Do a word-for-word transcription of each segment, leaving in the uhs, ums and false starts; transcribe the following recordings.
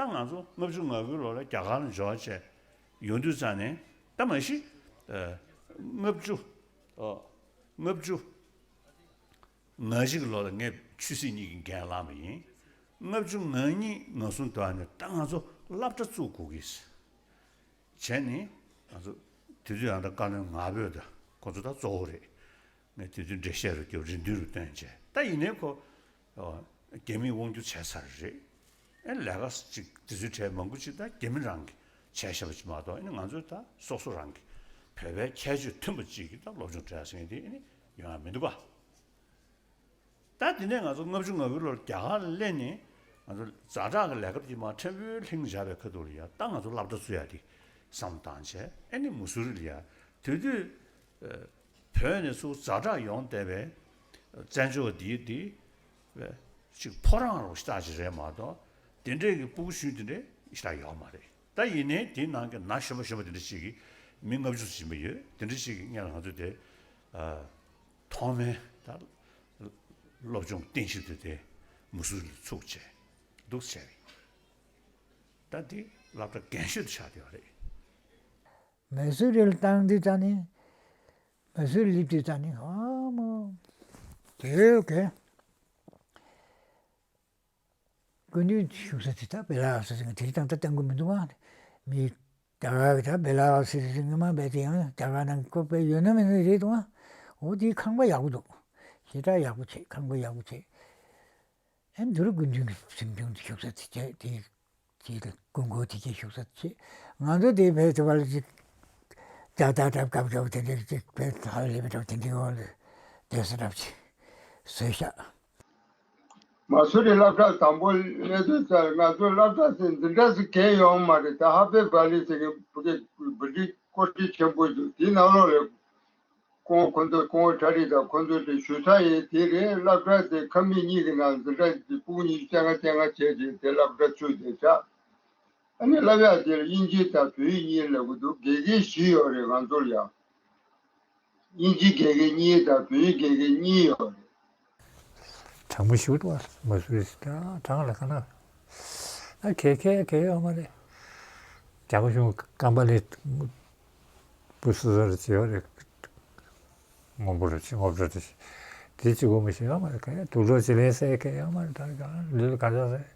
ད་ང་ཚོ་ལྔ་བཅུ་ང་དགུའི་ལོ་ལ་རྒྱ་གར་ལ་འབྱོར་བྱས་ཡོང་དུས་ཙང་ནས། ད་མ་གཞི་ཨ་ལྔ་བཅུ་ཨ་ལྔ་བཅུ་ང་གཅིག་གི་ལོ་ལ་ངས་ཆོས་སྲིད་གཉིས་ཀྱི་འགན་བླངས་པ་ཡིན། ལྔ་བཅུ་ང་གཉིས་ང་གསུམ་དུ་ནས་ད་ང་ཚོ་སློབ་གྲྭ་བཙུགས་དགོས་ཀྱི། བྱས་ནས་ང་ཚོ་དེ་དུས་ཡང་ད་བཀའ་བློན་ངག་དབང་དང་ཁོ་ཚོ་ད་གཙོ་བོ་རེད། ངས་དེ་དུས་འགྲེལ་བཤད་རུ་བསྐྱོན། རེ་འདུན་རུ་བཏོན་བྱས། ད་ཡིན་ནའི་ཁོ་ཨ་རྒྱ་མིས་དབང་སྒྱུར་བྱས་ཚར་རེད། ཨེ་ལས་ཀ་ཅིག་དེ་ཚོའི་གྲས་མང་པོ་ཅིག་ད་རྒྱ་མི་རང་གིས་བྱས་བཞག་པ་ཅིག་མ་གཏོགས། ཨེ་ནི་ང་ཚོས་ད་སོ་སོ་རང་གིས་བོད་པའི་ཁྱད་ཆོས་མཐུན་པ་ཅིག་གིས་ད་སློབ་སྦྱོང་སྤྲད་ཟེར་མཁན་དེ་ཨེ་ནི་ཡོང་ཡ་མི་འདུག་ག། ད་དེ་ནས་ང་ཚོ་ལྔ་བཅུ་ང་དགུའི་ལོར་རྒྱ་གར་ལ་སླེབས་ནས། ང་ཚོ་ཛ་དྲག་གི་ལས་ཀ་དེ་མར་ཕྲན་བུ་ལྷིང་འཇགས་པའི་ཁ་ཐུག་ལ་ཡ། ད་ང་ཚོ་སློབ་གྲྭ་བཙུགས་ཡ་དེ་བསམ་བློ་བཏང་བྱས། ཨེ་ནི་མུ་སུ་རི་ལ་ཡ། དེ་དུས་ཨ་བོད་ནས་ཚུར་ཛ་དྲག་ཡོང་བསྡད་པའི་བཙན་བྱོལ་བ་འདིའི་འདི་ཅིག་ཕོ་བྲང་རོ་ཞེ་དྲག་ཅིག་རེད་མ་གཏོགས། དེ་འདྲའི་གི་སྤུ་གུ་གཞོན་དེ་འདྲ་ཞེ་དྲག་ཡོད་མ་རེད། ད་ཡིན་ནའི་དེའི་ནང་གི་ན་གཞོན་པ་གཞོན་པ་དེ་འདྲ་ཞིག་གིས། མི་ལྔ་བཅུ་ཙམ་ཡིན་པ་ཡོད། དེ་འདྲ་ཞིག་གིས་སྔོན་ལ་ང་ཚོ་དེ་ཨ་ཐོག་མའི་ད་སློབ་སྦྱོང་རྟེན་གཞི་དེ་དེ་མུ་སུ་རི་ལ་ཚུགས་བྱས་འདུག་བྱས་པ་ཡིན། ད་འདི་སློབ་གྲྭ་རྒན་ཤོས་དུ་ཆགས་བསྡད་པ་རེད། མུ་སུ་རི་ལ་བཏང་དུས་ཙང་ནས། མུ་སུ་རི་སླེབས་དུས་ཙང་ནས། ཨ་མོ། དེ་གས་སྐུ་མདུན་བཞུགས་ས་དེ་ད་བེ་ལ་ཨ་སི་ཟེར་མཁན་དེ་རིང་ད་ལྟ་བཏང་གི་མི་འདུག་ཨ། མི་རྒྱ་གར་གྱི་ད་བེ་ལ་ཨ་སི་ཟེར་མཁན་མ་རྦད་དེ་ཡང་རྒྱ་གར་ནང་ཁོ་དཔེ་ཡོད་ན་མེད་ན་རེད་འདུག་ཨ། འོ་དེའི་ཁང་པ་ཡག་པོ་འདུག། ཞེ་དྲག་ཡག་པོ་བྱས། ཁང་པ་ཡག་པོ་བྱས། ཨེ་འདི་རུ་སྐུ་མདུན་གྱི་གཟིམ་ཆུང་དེ་བཞུགས་ས་དེ་བྱས། དེ་དེ་ལ་སྐུ་འཁོར་དེ་གས་བཞུགས་ས་དེ་བྱས། ང་ཚོ་དེ་བས་དེ་བ་ལ་ཅིག་ལྕགས་ཐག་འདྲ་བཀབ་བཀབ་དེ་འདྲ་ཅིག་བས་ཧ་ལས་པའི་འདྲ་བ་དེ་འདྲའི་འོག་ལ་བསྡད་ས་འདྲ་བ་ཅིག་བཟོས་ཤག། མུ་སུ་རི་སློབ་གྲྭ་དང་པོ་སླེབས་དུས་ཙང་ང་ཚོའི་སློབ་གྲྭ་ཟེར་འཛིན་གྲྭ་ཟེར་གང་ཡོད་མ་རེད། ད་ཧ་པེ་བྷེ་ལི་ཟེར་མཁན་བོད་སྐད་བོད་རིགས་ཀོ་ཊི་ཆེན་པོ་འདུག། དེའི་ནང་ལོགས་ལ་སྐུ་ངོ་ཁོང་ཚོ། སྐུ་ངོ་ཁྲ་རིག་དང་ཁོང་ཚོ་དེ་བཞུགས་ས་ཡིན། དེ་རིང་སློབ་གྲྭ་དེ་ཁང་མིག་གཉིས་ཀྱི་ནང་འཛིན་གྲྭ་དེ་སྤུ་གུ་ཉི་ཤུ་རྩ་ལྔ་རྩ་ལྔ་བྱས་ཏེ་དེ་སློབ་གྲྭ་ཚུགས་བསྡད་ཤག། ཨ་ནི་སློབ་ཡག་དེ་ལ་དབྱིན་ཇི་དང་བོད་ཡིག་གཉིས་སློབ་གི་འདུག། དགེ་རྒན་བཞི་ཡོད་རེད་ང་ཚོ་ལ་ཡང་། དབྱིན་ཇི་དགེ་རྒན་གཉིས་དང་བོད་ཡིག་དགེ་རྒན་གཉིས་ཡོད་རེད། དྲང་མོ་ཞུ་འདུག་བ། མུ་སུ་རི་ཟེར་དྲང་ལ་ཁ་ན། ཨ་གལ་གལ་གལ་ཡོད་མ་རེད། རྒྱ་གར་གཞུང་ཀམ་པ་ལི་སྤུ་སུ་སུ་རེད་ཅེས་ཡོད་རེད། སྔོན་པོ་རེད་ཅེས། སྔོན་པོ་རེད་ཅེས། དེ་གཅིག་པོ་མི་ཤེས་ཡོད་མ་རེད། གལ་དུག་ལོག་ཅི་ལེན་ཟེར་གལ་ཡོད་མ་རེད། ད་ག་ལུས་ག་ཚོད་ཟེར།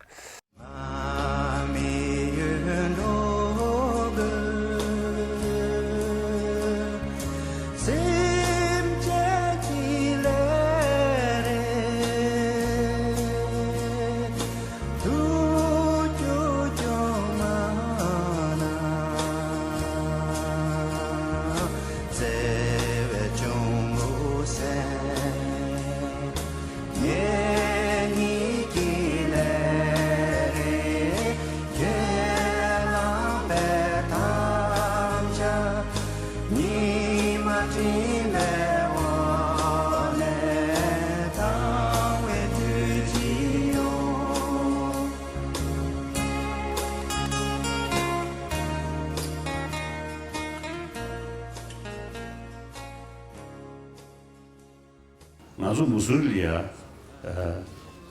ང་ཚོ་མུ་སུ་རི་ལ་ཡ་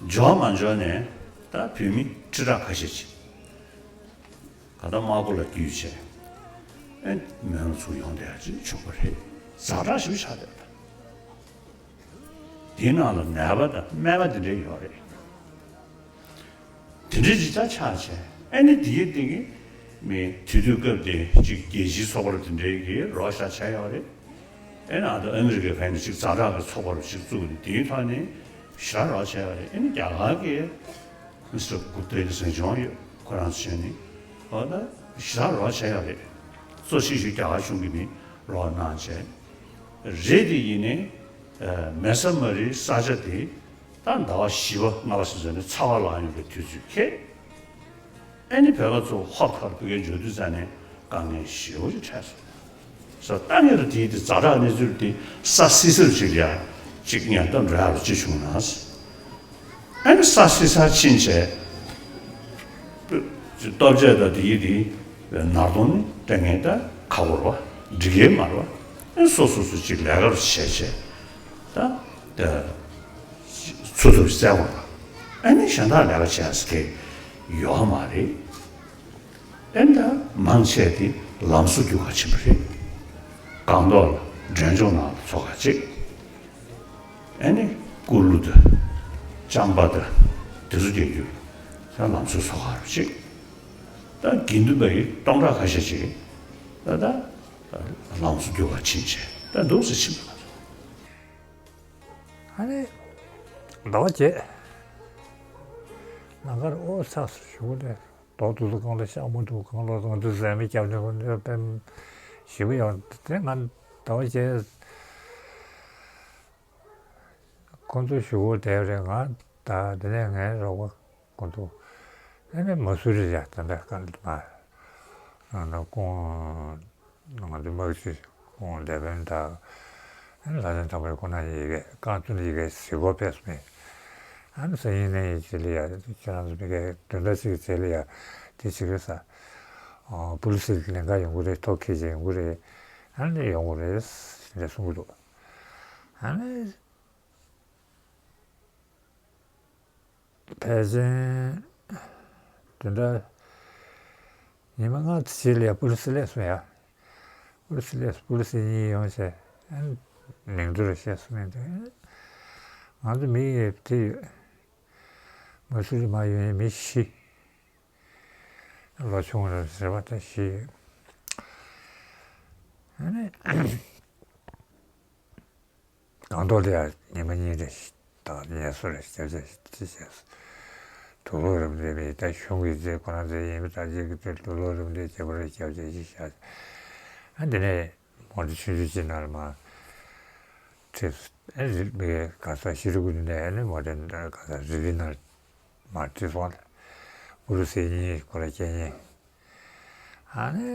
འབྱོར་མ་འབྱོར་ནས་ད་བོད་མི་ཁྲི་ཕྲག་ཁ་ཤས་ཅིག་ག་ད་དམག་སྒོ་ལ་བརྒྱུད་བྱས། ཨེ་མོན་ལ་ཚུར་ཡོང་བསྡད་ཡ་ཅིག་བྱུང་བ་རེད། ཛ་དྲག་ཞིག་ཆགས་བསྡད་པ། དེའི་ནང་ལ་ནད་པ་དང་སྨན་པ་དེ་འདྲ་ཡོད་རེད། དེ་འདྲའི་ཅིག་ད་ཆགས་བྱས། ཨེ་ནི་དེའི་སྟེང་གི་མི་དེ་དུས་སྐབས་དེ་ཅིག་རྒྱལ་སྤྱིའི་ཚོགས་པ་དེ་འདྲའི་གི་རོགས་བྱ་བྱས་ཡོད་རེད། ཨེ་ནི་ཨ་ད་ཨ་མི་རི་ཀའི་ཕན་ནི་ཅིག་ཛ་དྲག་གི་ཚོགས་པ་རུ་ཅིག་བཙུགས་ནས་དེའི་ཐོག་ནས་ཞེ་དྲག་རོགས་བྱས་ཡོད་རེད། ཨེ་ནི་རྒྱ་གར་གི་མི་སི་ཊར་གུབ་ཏའི་གཟིམ་ཆུང་ཡོད། ཁོ་རང་ཚོ་བྱས་ནས་ཨོ་ད་ཞེ་དྲག་རོགས་བྱས་ཡོད་རེད། གཙོ་ཆེ་ཤོས་རྒྱ་གར་གཞུང་གི་མི་རོགས་གནང་བྱས་རེད། དེ་ཡིན་ནའི་མེ་ས་མ་རིའི་ས་ཆ་དེ་ད་ཟླ་བ་བཞི་པ་ལྔ་པ་ཟེར་ནས་ཚ་བ་ལངས་ཡོང་གི་དུས་ཚོད་ཁེལ། ཨེ་ནི་བོད་པ་ཚོ་ཧོབ་ཁ་ལ་ཕ་གིར་འབྱོར་དུས་ཙང་ནས་དཀའ་ངལ་ཞེ་པོ་ཅིག་འཕྲད་སོང་། ས་ད་ངེད་ལ་དེའི་དེ་ཛ་དྲག་གནས་ཚུལ་དེ་ས་བསིལ་སར་ཅིག་ཡ་ཅིག་ཉེན་བརྡ་འགྲོ་ཡག་ལ་ཅི་བྱུང་ན། ཨ་ནི་ས་བསིལ་སར་ཕྱིན་བྱས། ལྟོ་ཆས་དང་དེའི་དེ་ནར་གདོང་ནི་སྤྲད་མཁན་ད་ཁག་པོ་རེད་བ། འགྲིག་ཡས་མ་རེད་བ། ཨ་ནི་སོ་སོ་སོ་ཅིག་ལས་ཀ་རུ་བྱས་བྱས་ད་ད་འཚོ་ཐབས་བཙལ་དགོས་པ། ཨ་ནི་གཞན་དག་ལས་ཀ་བྱས་ཟེར་མཁན་ཡོད་མ་རེད། ཏན་ཏན་མང་ཆེ་དེ་ལམ་བཟོ་རྒྱུག་ག་ཕྱིན་པ་རེད། སྒང་ཏོག་ལ་མགྲོན་ཆོག་ནང་ལ་ཚོགས་ག་ཅིག་ཨ་ནི་ཀུ་ལུ་དང་ལྕང་པ་དང་དེ་ཚོ་རྒྱག་རྒྱུ་ལམ་བཟོ་ཚོགས་ག་རུ་ཅིག་ད་དགེ་འདུན་པ་ཡི་སྟོང་ཕྲག་ཁ་ཤས་ཅིག་ད་ད་ལམ་བཟོ་རྒྱུག་ག་ཕྱིན་བྱས་ད་འདུག་སེ་ཕྱིན་པ་ལ། ཨ་ནི་ཟླ་བ་བརྒྱད་ནང་ཁར་ཨོ་ཚ་སུ་ཞུ་གི་རེད། རྡོ་དུ་དུ་གང་ལ་ཤག་མོ་འདུག་གང་ལ་དང་དུ་ཟས་མི་སྐྱབས་ནས་ཁོ་ནས་པེམ་ཞིབ་ཡོང་དེ་ང་ཟླ་བ་བརྒྱད་ཁོང་ཚོ་ཞུ་གི་བསྡད་རེད། ང་ད་དེ་ནས་ངའི་རོགས་པ་ཁོང་ཚོ་ཨ་ནི་མ་སུ་རི་ཡ་ད་འདྲ་གང་ལ་མ་ང་ན་ཁོང་ང་ཚོ་དམག་སྤྱི་ཁོང་ལས་དཔོན་དང་ལྷ་སེང་དང་པོའི་ཁོང་ན་ཡི་གེ་རྐང་བཙུན་ཡི་གེ་གཟིགས་སྐོར་ཕེབས་སོང་། ཨ་ནི་སང་ཉིན་ནས་ཡི་ཆེ་ལི་ཡ་ཁྱེད་རང་ཚོ་མི་གེ་དོན་དག་ཅིག་ཆེ་ལི་ཡ་དེ་ཅིག་རེད་ས། ཨོ་པུ་ལི་སི་ལེན་ག་ཡོང་གི་རེད། ཐོག་ཁེ་ཆེ་ཡོང་གི་རེད། ཨ་ནི་ཡོང་གི་རེད་ཞེས་གསུང་གི་འདུག་ཨ་ནི། ཕལ་ཆེར་དེ་འདྲ་ཉི་མ་ལྔ་ཙམ་ཞིག་ལ་ཡ་པུ་ལི་སི་སླེབས་སོང་ཡ། པུ་ལི་སི་སླེབས་པུ་ལི་སི་གཉིས་ཡོང་བྱས་མིང་ཐོ་རེ་བཤད་སོང་། མིང་ཐོ་ང་ཚོ་མི་ཡོད་དེ་ཡོད། མ་སུ་རི་མ་ཡོང་ཡ་མི་བཞི། ལོ་ཆུང་རེ་ཟེར་བ་ད་བཞི་ཡོད། ཨ་ནི། སྒང་ཏོག་ལ་ཡ་ཉི་མ་གཉིས་རེ་དང་ངལ་གསོ་རེ་བརྒྱབ་བྱས་ཅི་བྱས། དུག་ལོག་རིམ་རེ་མེད་ད་གཞུང་གི་རྩེ་ཁོ་རང་ཚོའི་ཡིན་མི་ད་ཅིག་གི་དུག་ལོག་རིམ་རེ་བརྒྱབ་རེ་བརྒྱབ་བྱས་ཅི་བྱས། ཨ་འདི་ནས་མོ་ཊ་ཆུང་ཆུང་ཅིག་ནང་ལ་མར་ཁྲིད་སོང་། ཨ་རི་མི་ག་ས་ཤི་རུ་ཀུ་ནས་ཨ་ནི་མོ་ཊ་ག་ས་རི་ལི་ནང་མར་ཁྲིད་སོང་། ཨུ་རུ་སུའི་གཉིས་ཁོ་ལ་སྐྱེལ་མཁན། ཨ་ནི་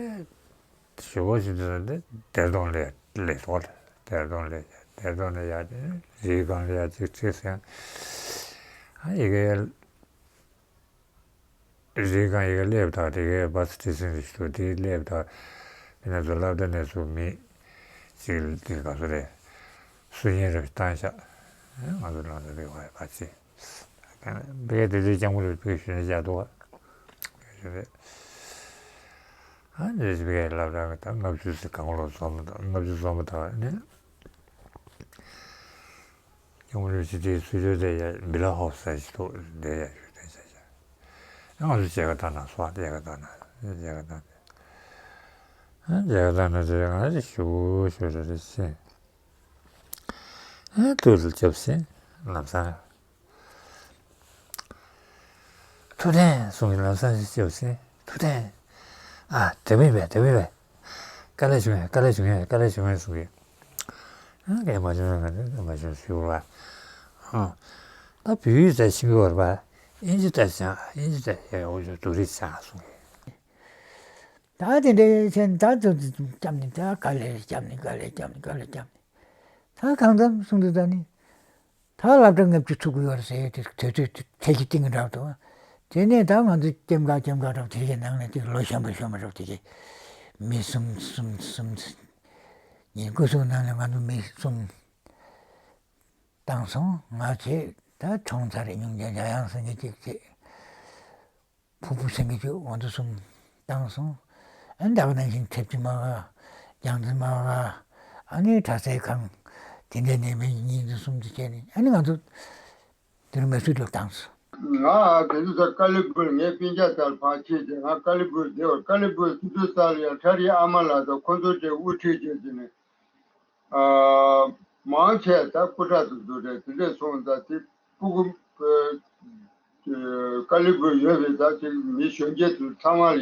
ཞུ་བ་ཞུ་དུས་འདི་ལྡེར་ལྡོང་ལས་ལས་ཐོག་ལྡེར་ལྡོང་ལས་ལྡེར་ལྡོང་ལས་ཡར་དེ་རི་སྒང་ལ་ཡར་ཅིག་ཁྲིད་སོང་། ཨ་ཡི་གེ་རི་སྒང་ཡི་གེ་སླེབས་དང་དེ་གའི་བ་སི་ཁྲིད་སོང་ཞུ་དེ་སླེབས་དང་དེ་ནས་ཚོ་སློབ་གྲྭ་ནས་ཚུར་མི་ཅིག་དེ་ག་ཚོད་རེད། སུ་ཡིན་རེད་བཏང་ཤག་ང་ཚོ་ལ་ཚོ་རེད་བ་བ་ཚེ། བེ་དེ་དུས་ལྕང་མོ་ལ་བེ་ཞུ་ནས་བཞག་འདུག་བ། ཞུ་རེད། ཨ་ནི་བེ་སློབ་གྲྭ་གི་ད་ལྔ་བཅུ་ཙམ་གང་ལོ་འཛོམས་ད་ལྔ་བཅུ་འཛོམས་པ་ད་ནི། ལྕང་མོ་ལ་ཞུ་དེ་སུ་ཡོད་དེ་ཡ་བི་ལ་ཧོབ་ས་ཞིག་འདུག་དེ་ཡ་ཞུ་དེ་བྱས་བྱས། ང་ཚོ་མཇལ་ཁ་བཏང་ན་སོང་། མཇལ་ཁ་བཏང་ན་མཇལ་ཁ་བཏང་ནས་ཨ་མཇལ་ཁ་བཏང་ན་དེ་ང་ཞུ་ཞུ་རེ་རེ་བྱས། ཨ་ཐུགས་ལ་སྐྱབས་སེ་ལམ་སང་། ཐུབ་བསྟན་གསུང་གི་ལམ་སང་སྐྱབས་སེ་ཐུབ་བསྟན། ཨ་དེ་མིན་པས་དེ་མིན་པས། དཀའ་ལས་བྱུང་ངས་དཀའ་ལས་བྱུང་ངས་དཀའ་ལས་བྱུང་ངས་གསུང་གི་ཨ་སྐད་མ་བྱུང་ན་ང་ཚོས་སྐད་མ་བྱུང་ཞུ་བ། ཨ་ད་བོད་ཡིག་ད་ཤེས་ཀྱི་ཡོད་རེད་པ། དབྱིན་ཇི་ད་སྦྱང་དབྱིན་ཇི་ད་ཡག་པོ་ཞིག་འདུག་རེད་ཤག་གསུང་གི་ད་དེ་འདྲའི་ཆེན་ད་ཚོ་བསྐྱབས་ནས་ད་དཀའ་ལས་བསྐྱབས་ནས་དཀའ་ལས་བསྐྱབས་ནས་དཀའ་ལས་བསྐྱབས་ནས་ད་གང་འཚམ་གསུང་དུས་ད་ནི་ད་སློབ་གྲྭ་ལྔ་བཅུ་ཚུགས་ཀྱི་ཡོད་རེད་ཟེར་ཡོད་དེ་དུས་ཚོད་ཐད་ཀྱི་སྟེང་གི་འདྲ་འདུག་དེ་ནས་ད་ང་ཚོ་སྐྱེམ་ཁ་སྐྱེམ་ཁ་འདྲ་དེ་གའི་ནང་ནས་དེ་ལོ་གཞོན་པ་གཞོན་པ་འདྲ་དེ་གའི་མི་གསུམ་གསུམ་གསུམ་ཉིན་སྐུ་གཟུགས་ནང་ལ་ང་ཚོ་མི་གསུམ་བཏང་སོང་། ང་བྱས་ད་གྲོང་ཚ་རེ་ཉུང་ཉུང་འཇམ་དབྱངས་སེང་གེ་གཅིག་བྱས། ཕུར་བུ་སེང་གེ་གཅིག་འོ་འདི་གསུམ་བཏང་སོང་། ཨ་ནི་ད་ག་ནང་བཞིན་ཐེབས་ཀྱི་མ་ག་རྒྱང་འཛིན་མ་ག་ཨ་ནི་གྲྭ་སའི་ཁང་དེ་འདྲའི་ནས་མི་གཉིས་འཛིན་གསུམ་འཛིན་བྱས་ནས་ཨ་ནི་ང་ཚོ་དེ་རིང་མེ་སུར་ལ་བཏང་སོང་། ང་དེ་ཚོ་ད་ཀ་ལི་པུར་ངའི་སྤུན་ཀྱག་དར་ཕར་ཕྱིན་ཏེ་ང་ཀ་ལི་པུར་བསྡད་པར་ཀ་ལི་པུར་དུས་ཚོད་ཙམ་ལ་ཡང་ཁྲ་རིའི་ཨ་མ་ལགས་དང་ཁོ་ཚོ་གཅིག་དབུ་ཁྲིད་བྱས་ཏེ་ནས། ཨ། མང་ཆེ་ད་སྐུ་དྲག་ཏུ་འདུག་རེད། དེ་འདྲས་སོང་ཙང་དེ་སྤུ་གུ་ཨ། ཀ་ལི་པུར་ཡོད་པའི་ད་ཅིག་མི་གཞོན་སྐྱེས་ཚོ་ཚང་མ་ལ་ཡ།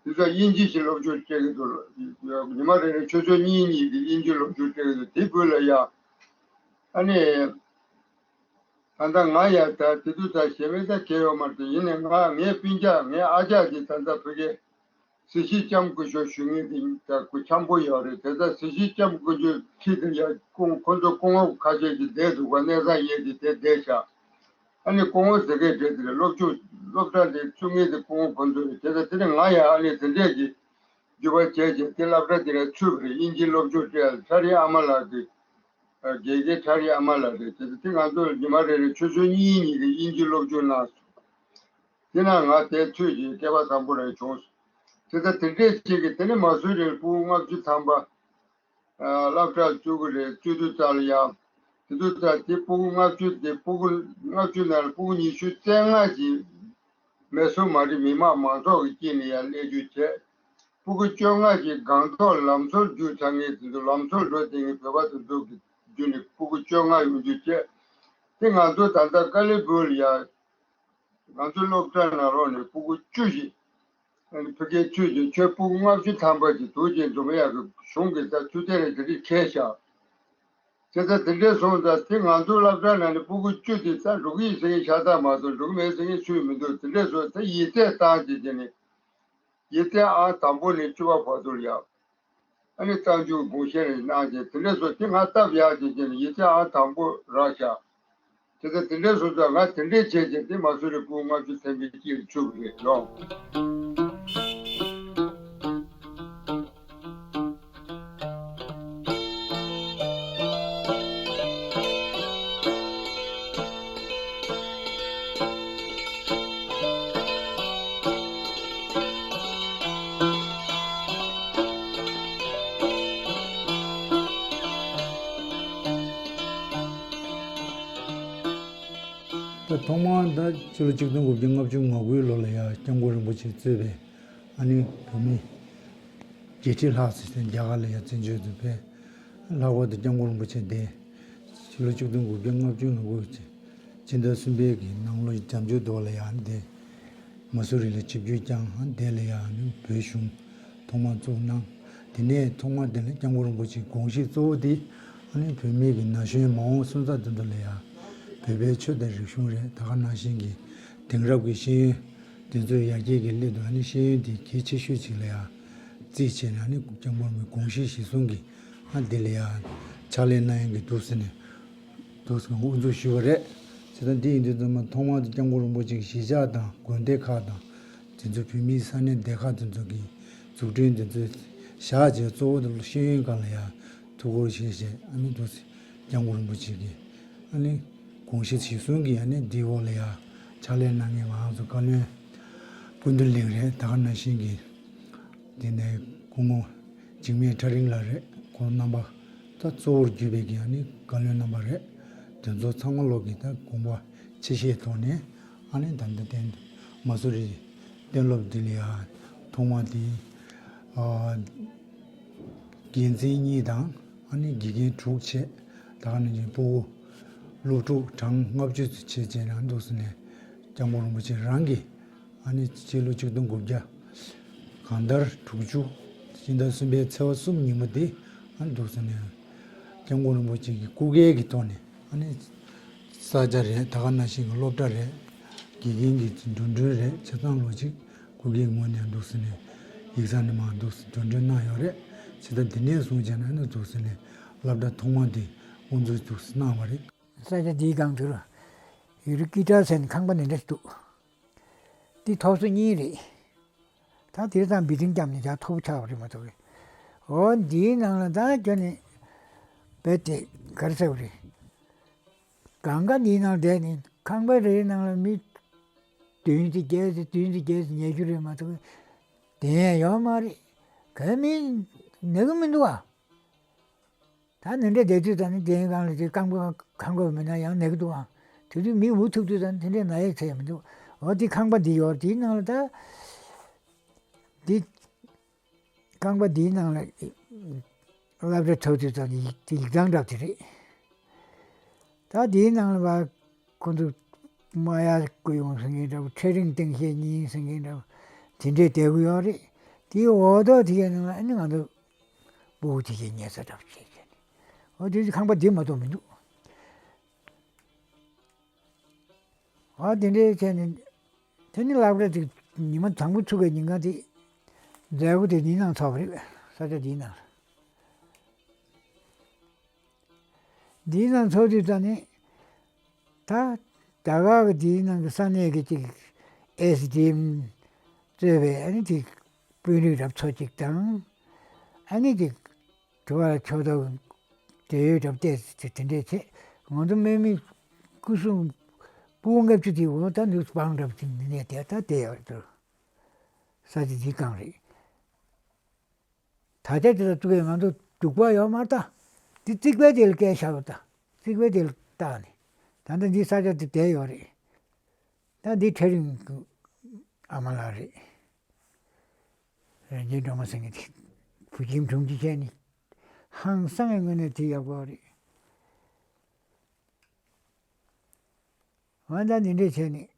དེ་ཚོ་དབྱིན་ཇི་ཞིག་སློབ་སྦྱོང་སྤྲད་ཀྱི་འདུག་ཉི་མ་རེ་རེ་ཆུ་ཚོད་གཉིས་གཉིས་ཀྱི་དབྱིན་ཇི་སློབ་སྦྱོང་སྤྲད་ཀྱི་འདུག་དེ་བོད་ལ་ཡ། ཨ་ནི། ད་ལྟ་ང་ཡ་ད་དེ་དུས་ད་ཞེ་མེད་ད་གལ་ཡོད་མ་རེད། ཡིན་ནའི་ང་ངའི་སྤུན་ཀྱག་ངའི་ཨ་ཅག་གིས་ད་ལྟ་བོད་སྐད། གཟི་བརྗིད་ལྕམ་སྐུ་ཞབས་ཞུ་མཁན་དེ་ད་སྐུ་འཁྱམ་པོ་ཡོད་རེད། དེ་ལྟར་གཟི་བརྗིད་ལྕམ་སྐུ་ཞབས་ཁྲིད་དེ་ཡ་ཁོང་ཁོ་ཚོ་སྐུ་ངོ་ཁ་ཤས་ཀྱིས་བསྡད་འདུག་ག་གནས་ཚང་ཡས་ཀྱིས་དེ་བསྡད་བཞག་ཨ་ནི་སྐུ་ངོ་ཟེར་མཁན་དེ་དེ་རེད། སློབ་སྦྱོང་སློབ་གྲྭ་དེ་ཚུགས་མཁན་དེ་སྐུ་ངོ་ཁོ་ཚོ་རེད། དེ་ལྟར་དེ་ནི་ང་ཡང་ཨ་ནི་དེ་འདྲས་ཀྱི་འགྱུར་བ་བྱས་བྱས་དེ་སློབ་གྲྭ་དེ་ལ་ཚུད་པ་རེད། དབྱིན་ཇིའི་སློབ་སྦྱོང་སྤྲད་ཁྲ་རིའི་ཨ་མ་ལགས་ཀྱི་དགེ་རྒན་ཁྲ་རིའི་ཨ་མ་ལགས་རེད། དེ་དེ་ང་ཚོ་ཉི་མ་རེ་རེ་ཆུ་ཚོད་གཉིས་གཉིས་ཀྱི་དབྱིན་ཇི་སློབ་སྦྱོང་གནང་སོང་། དེ་ན་ང་དེ་ཚོད་ཀྱི་སྐལ་པ་བཟང་པོ་རེ་བྱུང་། དེ་ལྟར་དེ་འདྲས་ཅིག་གིས། དེ་ནས་མ་སུ་རི་ལ་སྤུ་གུ་ལྔ་བཅུ་ཐམ་པ་ཨ་སློབ་གྲྭར་བཅུག་གི་རེད། བཅུག་དུས་ཙམ་ལ་ཡང་། དེ་དུས་ཙམ་དེ་སྤུ་གུ་ལྔ་བཅུ་དེ། སྤུ་གུ་ལྔ་བཅུ་ནང་ལ་སྤུ་གུ་ཉི་ཤུ་རྩ་ལྔ་ཞིག་མེ་སོར་མ་རི་མི་དམངས་མང་ཚོགས་ཀྱི་དཀྱིལ་ནས་ཡར་སླེབས་རྒྱུ་བྱས། སྤུ་གུ་བཅོ་ལྔ་ཞིག་སྒང་ཐོག་ལམ་སོར་རྒྱུག་ཚར་མཁན་དེ་ཚོ་ལམ་སོར་འགྲོ་བསྡད་མཁན་བོད་པ་དེ་ཚོ་གི་བརྒྱུད་ནས་སྤུ་གུ་བཅོ་ལྔ་ཡོང་རྒྱུ་བྱས། དེ་ང་ཚོ་ད་ལྟ་ཀ་ལི་སྦུག་ལ་ཡ། ང་ཚོའི་སློབ་གྲྭ་ནང་ལོགས་ནས་སྤུ་གུ་བཅུ་ཞིག་ཨ་ནི་ཕ་གིར་ཚུད་ཅིང་། ཁྱོད་སྤུ་གུ་ལྔ་བཅུ་ཐམ་པ་ཅིག་འདུག་ཅེས་འཛོམས་ཡག་གི་གཞུང་གིས་ད་ཚུལ་ཐེངས་ལ་དེ་འདྲས་ཁེལ་བཞག། བྱས་ཙང་དེ་འདྲས་སོང་ཙང་། དེ་ང་ཚོའི་སློབ་གྲྭ་ནང་ནས་སྤུ་གུ་བཅུ་དེ་ད་འགྲོ་གི་ཡིན་ཟེར་མཁན་ཤ་སྟག་མ་གཏོགས། འགྲོ་གི་མེད་ཟེར་མཁན་སུ་ཡང་མི་འདུག། དེ་འདྲས་སོང་ཙང་ཡིག་ཚད་བཏང་བྱས་བྱས་ནས། ཡིག་ཚད་ཨང་དང་པོ་ནས་བཅུ་པ་བར་དུ་ལ་ཡ། ཨ་ནི་རྟགས་འཇུག་དགོངས་བཞེས་རེ་གནང་རྗེས། དེ་འདྲས་སོང་། དེ་ང་སྟབས་ཡག་ཅིག་བྱས་ནས་ཡིག་ཚད་ཨང་དང་པོ་རག་ཤག། དེ་ལྟར་དེ་འདྲས་སོང་ཙང་ང་དེ་འདྲས་བྱས་རྗེས། དེ་མ་སུ་རི་སྤུ་གུ་ལྔ་བཅུ་ཐམ་པའི་དཀྱིལ་ཚུད་པ་རེད་ལོ། ད་ཐོག་མར་ད་ཕྱི་ལོ་ཆིག་སྟོང་དགུ་བརྒྱ་ལྔ་བཅུ་ང་དགུའི་ལོ་ལ་ཡ་སྐྱབས་མགོན་རིན་པོ་ཆེས་གཙོས་པའི་ཨ་ནི་བོད་མི་བརྒྱད་ཁྲི་ལྷག་ཙམ་ཞིག་རྒྱ་གར་ལ་ཡ་བཙན་བྱོལ་དུ་ཕེབས། ལྷག་པར་དུ་སྐྱབས་མགོན་རིན་པོ་ཆེ་དེ་ཕྱི་ལོ་ཆིག་སྟོང་དགུ་བརྒྱ་ལྔ་བཅུ་ང་དགུ་ཕྱི་ཟླ་གསུམ་པའི་གི་ནང་ལོ་བྱམས་ཆོས་རྡོ་ལ་ཡ་དེ། མ་སུ་རི་ལ་ཆིབས་བསྒྱུར་བསྐྱངས། དེ་ལ་ཡང་ནི་བོད་གཞུང་ཐོག་མར་བཙུགས་གནང་། དེ་ནས་ཐོག་མར་དེ་ལ་སྐྱབས་མགོན་རིན་པོ་ཆེའི་དགོངས་གཞི་གཙོ་བོ་དེ་ཨ་ནི་བོད་མི་གི་ན་གཞོན་མ་འོངས་སོན་རྩ་དེ་ཚོ་ལ་ཡང་བོད་པའི་ཆོས་དང་རིག་གཞུང་རེད། ད་ག་ནང་བཞིན་གྱི་དེང་རབས་ཀྱི་ཤེས་ཡོན་དེ་ཚོའི་ཡར་རྒྱས་ཀྱི་སླད་དུ་ཨ་ནི་ཤེས་ཡོན་དེ་གལ་ཆེ་ཤོས་ཅིག་ལ་ཡང་བརྩིས་བྱས་ནས། ཨ་ནི་སྐྱབས་མགོན་རིན་པོ་ཆེའི་དགོངས་གཞི་གཞིར་བཟུང་གིས་ཨ་དེ་ལ་ཡང་ཕྱག་ལས་གནང་ཡག་གི་འདུག་ཟེར་ནས། འདུག་སེ་དབུ་འཛུགས་ཞུས་པ་རེད། བྱས་ཙང་འདི་ཡིན་དུས་ཙམ་པ་ཐོག་མར་དུ་སྐྱབས་མགོན་རིན་པོ་ཆེ་གི་གཞིས་ཆགས་དང་དགོན་སྡེ་ཁག་དང་། དེ་ཚོ་བོད་མིའི་ས་གནས་སྡེ་ཁག་དེ་ཚོ་གི་འཛུགས་སྐྲུན་དེ་ཚོ་བཞག་བྱས། གཙོ་བོ་དེ་ཤེས་ཡོན་སྒང་ལ་ཡང་ཐུགས་ཁུར་བཞེས་བྱས། ཨ་ནི་འདུག་སེ་སྐྱབས་མགོན་རིན་པོ་ཆེ་གི་ཨ་ནི་དགོངས་གཞི་གཞིར་བཟུང་གིས་ཨ་ནི་འདིའི་འོག་ལ་ཡང་ཕྱག་ལས་གནང་མཁན་ང་ཚོ་བཀའ་བློན་སྐུ་མདུན་གླིང་རེད། ད་ག་ནང་བཞིན་གྱི་དེ་ནས་སྐུ་ངོ་འཇིགས་མེད་ཁྲ་རིང་ལགས་རེད། ཁོང་རྣམ་པ་ད་གཙོ་བོར་གྱུར་པའི་གི་ཨ་ནི་བཀའ་བློན་རྣམ་པ་རེད། དེ་ཚོ་ཚང་མ་ལོག་གིས་ད་དགོངས་པ་ཆེ་བཞེས་ཐོག་ནས། ཨ་ནི་ད་ལྟ་བསྟན་མ་སུ་རི་གཏན་སློབ་འདི་ལ་ཡང་ཐོག་མ་དེ་ཨ་འགན་འཛིན་གཉིས་དང་། ཨ་ནི་དགེ་རྒན་དྲུག་བྱས། ད་ག་ནང་བཞིན་སྤུ་གུ་སློབ་ཕྲུག་གྲངས་ལྔ་བཅུ་ཙམ་བྱས་བྱས་ནས་འདུག་སེ་ནས་སྐྱབས་མགོན་རིན་པོ་ཆེ་རང་གིས། ཨ་ནི་སྤྱི་ལོ་ཆིག་སྟོང་དགུ་བརྒྱ་གང་ལྟར་དྲུག་ཅུ་ཕྱི་ཟླ་གསུམ་པའི་ཚེས་པ་གསུམ་ཉིན་མོ་དེ། ཨ་ནི་འདུག་སེ་ནས་སྐྱབས་མགོན་རིན་པོ་ཆེ་གི་སྐུ་སྒེར་གྱི་ཐོག་ནས། ཨ་ནི་ས་ཆ་རེད། ད་ག་ནང་བཞིན་གྱི་སློབ་གྲྭ་རེད། དགེ་རྒན་གྱི་འགྲོ་གྲོན་རེད། ཆ་ཚང་ལོ་གཅིག་སྐུ་སྒེར་ངོས་ནས་འདུག་སེ་ནས་ཡིག་ཚང་ནས་མར་འདུག་སེ་འགྲོ་གྲོན་གནང་ཡོད་རེད། བྱས་ཙང་དེ་ནས་བཟུང་བྱས་ནས་ཨ་ནི་འདུག་སེ་ནས་སློབ་གྲྭ་ཐོག་མ་དེ་དབུ་འཛུགས་འདུག་སེ་གནང་བ་རེད། ས་ཆ་འདིའི་སྒང་དུ་ཡུ་རི་ཀི་ཏྲ་ཟེར་ནས་ཁང་པ་འདི་འདྲ་ཞིག་འདུག། འདི་ཐོག་སོ་གཉིས་རེད། ད་དེ་རིང་ཙམ་བི་ཏིང་བརྒྱབ་ནས་ད་མཐོ་པོ་ཆགས་པ་རེད་མ་གཏོགས། འོ་འདིའི་ནང་ལ་ད་ཁྱོན་ནས་རྦད་དེ་ག་རེ་ཟེར་བ་རེད། གང་ག་འདིའི་ནང་བསྡད་ནས་ཁང་པ་རེའི་ནང་ལ་མི་བདུན་ཙམ་བརྒྱད་ཙམ་བདུན་ཙམ་བརྒྱད་ཙམ་ཉལ་རྒྱུ་རེད་མ་གཏོགས། བསྡད་ཡག་ཡོད་མ་རེད། ག་མི་ན་གི་མི་འདུག་ཨ། ད་འདི་འདྲའི་བསྡད་དུས་ད་ནི་དེའི་སྒང་ལ་དེ་རྐང་པ་ཁང་པ་མེད་ན་ཡང་ན་གི་འདུག་ཨང་། དེ་དུས་མི་འུ་ཐུག་དུས་ད་ནི་དེ་འདྲའི་ན་ཡག་ཚད་ཡང་མི་འདུག། འོ་དེ་ཁང་པ་འདི་ཡོད་རེད། དེའི་ནང་ལ་ད་འདི་ཁང་པ་འདིའི་ནང་ལ་སློབ་གྲྭ་ཚུགས་དུས་ད་ནི་ཡིག་དེ་ཡིག་ཚང་འདྲ་དེ་རེད། ད་དེའི་ནང་ལ་བ་ཁོ་ཚོ་རྨ་དབྱར་སྐུ་ཡོང་ཟེར་མཁན་འདྲ་བོ། ཚེ་རིང་སྟེང་བཤད་གཉིས་ཟེར་མཁན་འདྲ་བོ། དེ་འདྲའི་བསྡད་གི་ཡོད་རེད། དེའི་འོག་ཐོག་དེ་གའི་ནང་ལ་ཨ་ནི་ང་ཚོ་སྤུ་གུ་དེ་གའི་ཉལ་ས་འདྲ་བོ་བྱས་བྱས་ནས། འོ་དེ་ཚོ་ཁང་པ་འདི་མ་གཏོགས་མི་འདུག། འོ་དེ་འདྲའི་བྱས་ནས་དེ་ནི་སློབ་གྲྭ་དེ་ཉི་མ་དང་པོ་ཚུགས་པའི་ཉིན་གང་དེ་མཛད་སྒོ་དེ་འདིའི་ནང་ཚོགས་པ་རེད། ས་ཆ་འདིའི་ནང་ལ། འདིའི་ནང་ཚོགས་དུས་ད་ནི་ད་ད་ག་གི་འདིའི་ནང་གི་ས་གནས་ཀྱི་ཅིག་ཨེས་ཌི་ཨེམ་གཙོས་པའི་ཨ་ནི་ཅིག་དཔོན་རིགས་རབ་ཚོ་ཅིག་དང་། ཨ་ནི་ཅིག་དྲི་བ་ཕྱོགས་གཏོགས་འབྲེལ་ཡོད་རབ་བལྟས་ཚེ་དེ་འདྲས་བྱས། ང་ཚོ་དམག་མི་སྐུ་སྲུང་སྤུ་གུ་ལྔ་བཅུ་དེ་འོ་ད་འདུག་སྤང་རབ་ཅིག་ནས་དེ་ད་བསྡད་ཡོད་རེད། ས་ཆ་འདིའི་སྒང་རེད། དར་ཆ་དེ་ལ་བཙུགས་པའི་ང་ཚོ་འབྲུག་པ་ཡོད་མ་རེད་ད། འདི་རྩིག་པའི་དེ་ལ་བཀལ་བཞག་ཡོད་ད། རྩིག་པའི་དེ་ལ་བཏགས་ནས། ད་ལྟ་འདི་ས་ཆ་དེ་བསྡད་ཡོད་རེད། ད་འདི་ཁྲ་རིང་ཨ་མ་ལགས་རེད། རིན་ཆེན་སྒྲོལ་མ་ཟེར་མཁན་དེ་བུ་ཁྱིམ་དྲུང་ཆེ་བྱས་ནས། ཧང་སང་གི་ངོས་ནས་དེ་ཡག་པོ་རེད། འོན་ཏང་འདི་འདྲས་བྱས་ནས།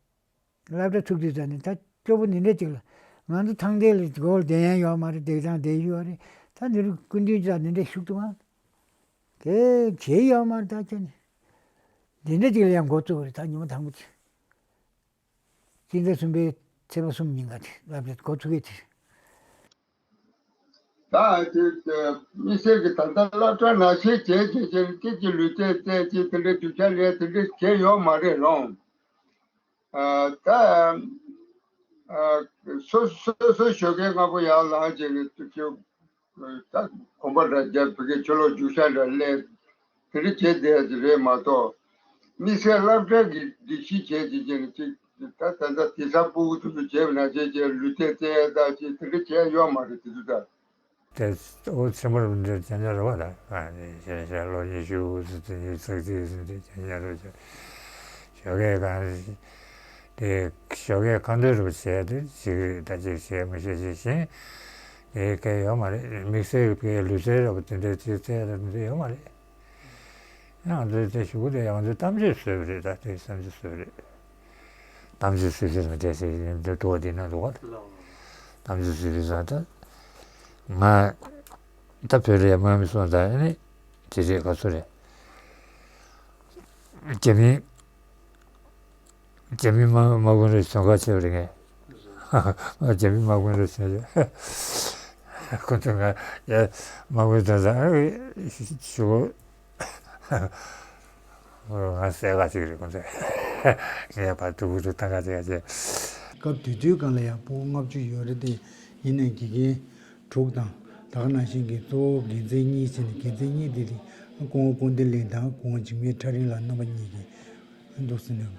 སློབ་གྲྭ་ཚུགས་དུས་ཙམ་ནས་ད་སྐྱོ་པོ་འདི་འདྲས་ཅིག་ལ། ང་ཚོ་ཐང་སྟེང་ལ་སྒོར་བསྡད་ཡ་ཡོད་མ་རེད། བསྡད་སྟངས་བསྡད་ཡོད་རེད། ད་འདི་རུ་སྐུ་མདུན་ཅག་འདི་འདྲས་བཞུགས་འདུག་ཨང་། དེ་བྱས་ཡོད་མ་རེད། ད་ཁྱོད་ནི་འདི་འདྲས་ཅིག་ལ་ཡང་འགོ་བཙུགས་པ་རེད། ད་ཉི་མ་དང་པོ་ཅིག་སྤྱི་ཟླ་གསུམ་པའི་ཚེས་པ་གསུམ་ཉིན་ཀ་དེ་སློབ་གྲྭ་འགོ་ཚུགས་ཡས་དེ། ད་དེ་དེ་དམིགས་བསལ་གྱི་ད་ལྟ་སློབ་གྲྭ་ནང་བཞིན་བྱས་བྱས་བྱས་ནས་སྐད་ཀྱི་ལུས་རྩལ་རྩེད་ཅིག་དེ་འདྲའི་རྒྱུ་ཆ་ལས་དེ་འདྲའི་བྱས་ཡོད་མ་རེད་ལོང་། ཨ་ད་ཨ་སོ་སོ་སོའི་ཞོགས་ཀས་སྔ་པོ་ཡར་ལངས་བྱས་ནས་དུ་ཁྱོད་ད་གོམ་པ་འདྲ་རྒྱབ་བི་ཀའི་ཆུ་ལོག་རྒྱུག་ཤར་འདྲ་སླེབས། དེ་འདྲ་བྱས་བསྡད་ཡ་ཅིག་རེད་མ་གཏོགས། དམིགས་བསལ་སློབ་གྲྭ་གི་སྒྲིག་གཞི་བྱས་ཅིག་བྱས་ནས་ཅིག་ད་ད་ལྟ་དེ་ས་སྤུ་གུ་དེ་ཚོ་བྱས་པ་ནང་བཞིན་བྱས་ལུས་རྩལ་རྩེ་ཡ་ད་ཅིག་དེ་འདྲ་བྱས་ཡོད་མ་རེད་དེ་ཚོ་ད། དེ་ཨོ་ཆེན་པོར་འདིར་ཅན་ཅན་རེད་བ་ད། ཨ་ནི་ཞེ་ཞེ་ལོ་ཉི་ཤུ་ཙམ་ཉི་ཚག་ཚིག་ཙམ་དེ་ཅན་ཅན་རེད་བ། ཞོགས་ཀས་གང་དེ་ཞོགས་ཀས་གང་འདོད་རུ་བྱས་དེ་ཅིག་རེད། ད་ཅིག་བྱས་མི་ཤེས་ཤེས་བཞིན་དེ་སྐད་ཡོད་མ་རེད། དམིགས་བསལ་གྱི་ལུས་རྩལ་ར་བ་དེ་འདྲའི་ཅིག་རྩེ་ཡ་དེ་འདྲ་ཡོད་མ་རེད། ཡང་འདི་དེ་ཞུ་གི་དེ་ཡང་འདི་གཏམ་བརྗོད་བཟོས་པ་རེད། ད་དེ་གཏམ་བརྗོད་བཟོས་པ་རེད། གཏམ་བརྗོད་བཟོས་ཟེར་ན་དེ་ཟེར་འདི་ཏོ་དེ་ན་འདུག་ག་གཏམ་བརྗོད་བཟོས་པའི་ས་ད་ང་ད་བོད་རེད་མ་མི་སོང་ད་ཨ་ནི་དེ་རེད་ག་ཚོད་རེད། རྒྱ་མི་རྒྱ་མི་དམག་དམག་དཔོན་རེ་བྱུང་ཁ་ཆེ་བ་རེད་ངས། རྒྱ་མི་དམག་དཔོན་རེ་བྱུང་ཁོ་ཚོ་ང་ཡ་དམག་དཔོན་དོན་དང་ཞུ་གོ། ང་གསལ་ཁ་ཅིག་རེད་ཁོ་ཚོ་ངས་ཕར་ཐུག་ཐུག་ཐང་ཁ་ཅིག་ཅེ། སྐབས་དེ་དུས་སྒང་ལ་ཡང་སྤུ་གུ་ལྔ་བཅུ་ཡོད་རེད་དེ། ཡིན་ནའི་དགེ་རྒན་དྲུག་དང་ད་ག་ནང་བཞིན་གྱི་གཙོ་བོ་དགེ་མཚན་གཉིས་བྱས་ནས་དགེ་མཚན་གཉིས་དེ་རེད། སྐུ་ངོ་ཀུན་བདེ་གླིང་དང་སྐུ་ངོ་འཇིགས་མེད་ཁྲ་རིང་ལགས་རྣམ་པ་གཉིས་ཀྱིས་འདུག་ཟེར་ནས་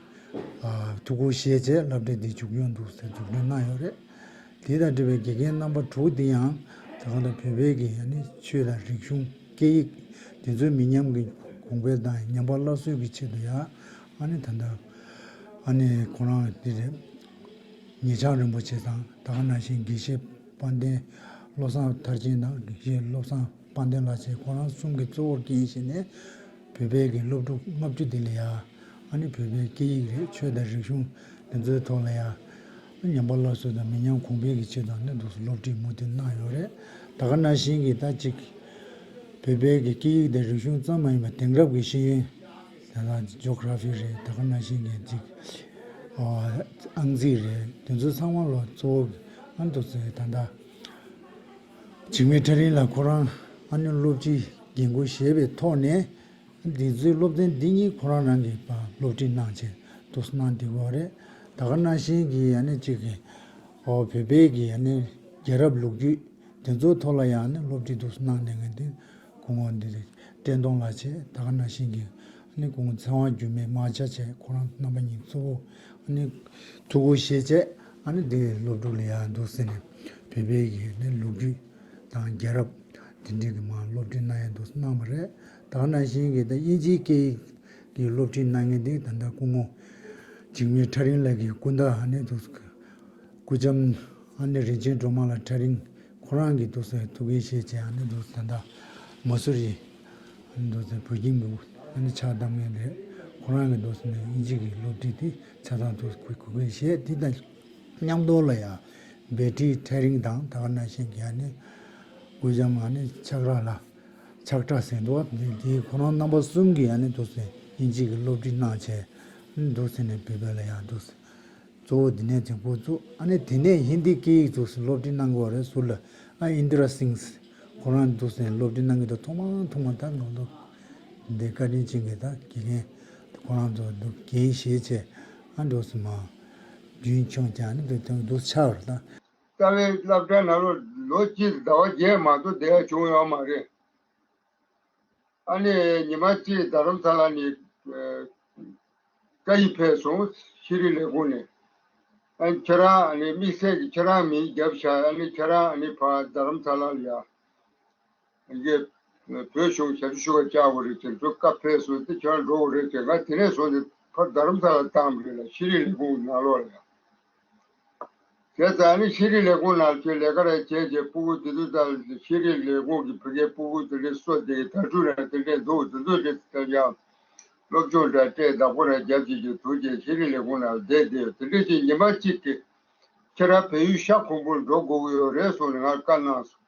ཐུགས་ཁུར་བཞེས་བྱས་སློབ་གྲྭ་འདི་མཇུག་སྐྱོང་འདུག་ཟེར་མཛུབ་སྟོན་གནང་ཡོད་རེད། དེ་དང་འབྲེལ་བའི་དགེ་རྒན་རྣམ་པ་དྲུག་དེ་ཡང་ད་ག་ལ་བོད་པའི་གི་ཨ་ནི་ཆོས་དང་རིག་གཞུང་སྐད་ཡིག་དེ་ཚོའི་མི་ཉམས་ཀྱི་གོང་འཕེལ་དང་ཉམས་པ་སླར་གསོའི་གི་ཆེད་དུ་ཡང་ཨ་ནི་ད་ལྟ་ཨ་ནི་ཁོ་རང་དེ་རེད། ཉེ་ཆར་རིན་པོ་ཆེ་དང་ད་ག་ནང་བཞིན་དགེ་བཤེས་དཔལ་ལྡན་བློ་བཟང་མཐར་ཕྱིན་དང་དགེ་བཤེས་བློ་བཟང་དཔལ་ལྡན་ལགས་བཅས་ཁོ་རང་གསུམ་གྱིས་གཙོ་བོར་འགན་བཞེས་ནས་བོད་པའི་གི་སློབ་ཕྲུག་ལྔ་བཅུ་དེ་ལ་ཡང་ཨ་ནི་བོད་པའི་སྐད་ཡིག་རེད། ཆོས་དང་རིག་གཞུང་དེ་ཚོའི་ཐོག་ལ་ཡང་ཉམས་པ་སླར་གསོ་དང་མི་ཉམས་གོང་འཕེལ་གྱི་ཆེད་དུ་ཨ་ནི་འདུག་སློབ་ཁྲིད་མུ་མཐུད་གནང་ཡོད་རེད། ད་ག་ནང་བཞིན་གྱི་ད་ཅིག་བོད་པའི་གི་སྐད་ཡིག་དང་རིག་གཞུང་ཙམ་མ་ཡིན་པར་དེང་རབས་ཀྱི་ཤེས་ཡོན་ད་ལྟ་ཇི་ཨོ་གྷ་ར་ཕི་རེད། ད་ག་ནང་བཞིན་གྱི་ཅིག་ཨང་རྩིས་རེད། དེ་ཚོ་ཚང་མ་ལ་གཙོ་བོ་ཨ་འདུག་ཟེར་ད་ལྟ་འཇིགས་མེད་ཁྲ་རིང་ལགས་ཁོ་རང་ཨ་ནི་སློབ་སྤྱིའི་འགན་ཁུར་བཞེས་པའི་ཐོག་ནས་འདི་ཚོའི་སློབ་ཚན་འདི་གཉིས་ཁོ་རང་རང་གིས་སློབ་ཁྲིད་གནང་བྱས་འདུག་གནང་བསྡད་ཡོད་རེད། ད་ག་ནང་བཞིན་གྱི་ཨ་ནི་གཅིག་གི་ཨོ་བོད་པའི་གི་ཨ་ནི་རྒྱལ་རབས་ལོ་རྒྱུས་དེ་ཚོའི་ཐོག་ལ་ཡང་ཨ་ནི་སློབ་ཁྲིད་འདུག་གནང་བསྡད་མཁན་དེ་སྐུ་ངོ་འདི་བསྟན་སྟོང་ལགས་བྱས། ད་ག་ནང་བཞིན་གྱི་ཨ་ནི་སྐུ་ངོ་ཚེ་དབང་འགྱུར་མེད་རྨ་བྱ་བྱས། ཁོ་རང་རྣམ་པ་གཉིས་གཙོ་བོ་ཨ་ནི་ཐུགས་ཁུར་བཞེས་བྱས་ཨ་ནི་དེ་སློབ་ཕྲུག་ལ་ཡང་འདུག་ཟེར་ནས་བོད་པའི་གི་ཨ་ནི་ལོ་རྒྱུས་དང་རྒྱལ་རབས་དེ་འདྲའི་གི་མར་སློབ་ཁྲིད་གནང་ཡ་འདུག་གནང་བ་རེད། ད་ག་ནང་བཞིན་གྱི་ད་དབྱིན་ཇིའི་སྐད་ཡིག་གི་སློབ་ཁྲིད་གནང་མཁན་དེ་ད་ལྟ་སྐུ་ངོ་འཇིགས་མེད་ཁྲ་རིང་ལགས་ཀྱི་སྐུ་ཟླ་ཨ་ནི་འདུག་སྐུ་ལྕམ་ཨ་ནི་རིན་ཆེན་སྒྲོལ་མ་ལགས་ཁྲ་རིང་ཁོ་རང་གིས་འདུག་སེ་ཐུགས་འགན་བཞེས་བྱས་ཨ་ནི་འདུག་ད་ལྟ་མ་སུ་རི་ཨ་ནི་འདུག་སེ་བོད་ཁྱིམ་དུ་ཨ་ནི་ཕྱག་བཏབ་མཁན་རེད། ཁོ་རང་གིས་འདུག་སེ་ནས་དབྱིན་ཇི་གི་སློབ་ཁྲིད་དེ་ཆ་ཚང་འདུག་སེ་གུས་གུས་བཞེས། དེ་དང་མཉམ་དུ་ལ་ཡང་བེ་ཊི་ཁྲ་རིང་དང་ད་ག་ནང་བཞིན་གྱི་ཨ་ནི་སྐུ་ལྕམ་ཨ་ནི་ཆག་ར་ལགས་ཆག་ཁྲ་ཟེར་འདུག་བ། དེ་དེ་ཁོ་རང་རྣམ་པ་གསུམ་གྱིས་ཨ་ནི་འདུག་སེ་དབྱིན་ཇི་གི་སློབ་ཁྲིད་གནང་བྱས་འདུག་སེ་ནས་བོད་པ་ལ་ཡང་འདུག་སེ་གཙོ་བོ་འདི་ནས་དེ་འགོ་བཙུགས། ཨ་ནི་དེ་ནས་ཧིན་དི་སྐད་ཡིག་འདུག་སེ་སློབ་ཁྲིད་གནང་དགོས་རེད་ཟུར་ལ། ཨ་ཨིན་དི་ར་སིང་ཁོ་རང་འདུག་སེ་སློབ་ཁྲིད་གནང་གི་འདུག་ཐོག་མ་ཐོག་མ་ད་ང་ཚོ་འདི་བཀའ་དྲིན་ཅན་གྱི་ད་དགེ་རྒན་ཁོ་རང་ཚོ་འདུག་འགན་བཞེས་བྱས་ཨ་འདུག་སེ་མ་རྒྱུན་འཁྱོངས་བྱས་ཨ་ནི་འདུག་དེ་འདུག་ཆགས་པ་རེད་ད། རྩ་བའི་སློབ་གྲྭའི་ནང་ལོ་ལོ་གཅིག་ཟླ་བ་བརྒྱད་མ་གཏོགས་བསྡད་ཡ་བྱུང་ཡོད་མ་རེད། ཨ་ནི་ཉི་མ་གཅིག་རྡ་རམ་ས་ལ་ནས་ཨ་བཀའ་ཡིག་ཕེབས་སོང་། ཤེས་རིག་ལས་ཁུངས་ནས། ཨ་ནི་ཁྱེད་རང་ཨ་ནི་དམིགས་བསལ་གྱི་ཁྱེད་རང་མིང་བརྒྱབ་བཞག་ཨ་ནི་ཁྱེད་རང་ཨ་ནི་ཕར་རྡ་རམ་ས་ལ་ལ་ཡ་ ཡིན་གྱི་བོད་གཞུང་ཞབས་ཞུ་ཞུ་བར་བཅར་དགོས་རེད་ཅེས་ཚུར་བཀའ་ཕེབས་སོང་སྟེ་ཁྱོད་རང་འགྲོ་དགོས་རེད་ཅེས་ང་དེ་ནས་བཟུང་སྟེ་ཕར་རྡ་རམ་ས་ལ་བཏང་བ་རེད་ལ་ཤེས་རིག་ལས་ཁུངས་ནང་ལོགས་ལ་ཡང་། བྱས་ཙང་ནི་ཤེས་རིག་ལས་ཁུངས་ནང་ཁྱོད་ལས་ཀ་རེ་བྱས་རྗེས་སྤུ་གུ་དེ་ཚོ་ལྟར་ཤེས་རིག་ལས་ཁུངས་ཀྱི་ཕ་གིའི་སྤུ་གུ་དེ་འདྲའི་གསོ་དེ་དར་ཕྲུག་རེ་དེ་འདྲས་འདུག་དེ་ཚོ་དེ་ལྟར་ཡང་སློབ་སྦྱོང་འདྲ་སྤྲད་བདག་པོ་རེ་རྒྱབ་བྱེད་ཀྱི་དུས་རྒྱུན་ཤེས་རིག་ལས་ཁུངས་ནང་བསྡད་བསྡད་ཡོད། དེ་འདྲ་ཞིག་ཉི་མ་གཅིག་གི་ཁྱེད་རང་བལ་ཡུལ་ཤར་ཁུམ་བུར་འགྲོ་དགོས་ཀྱི་ཡོད་རེད་གསུངས་ནས་ང་བཀའ་གནང་སོང་།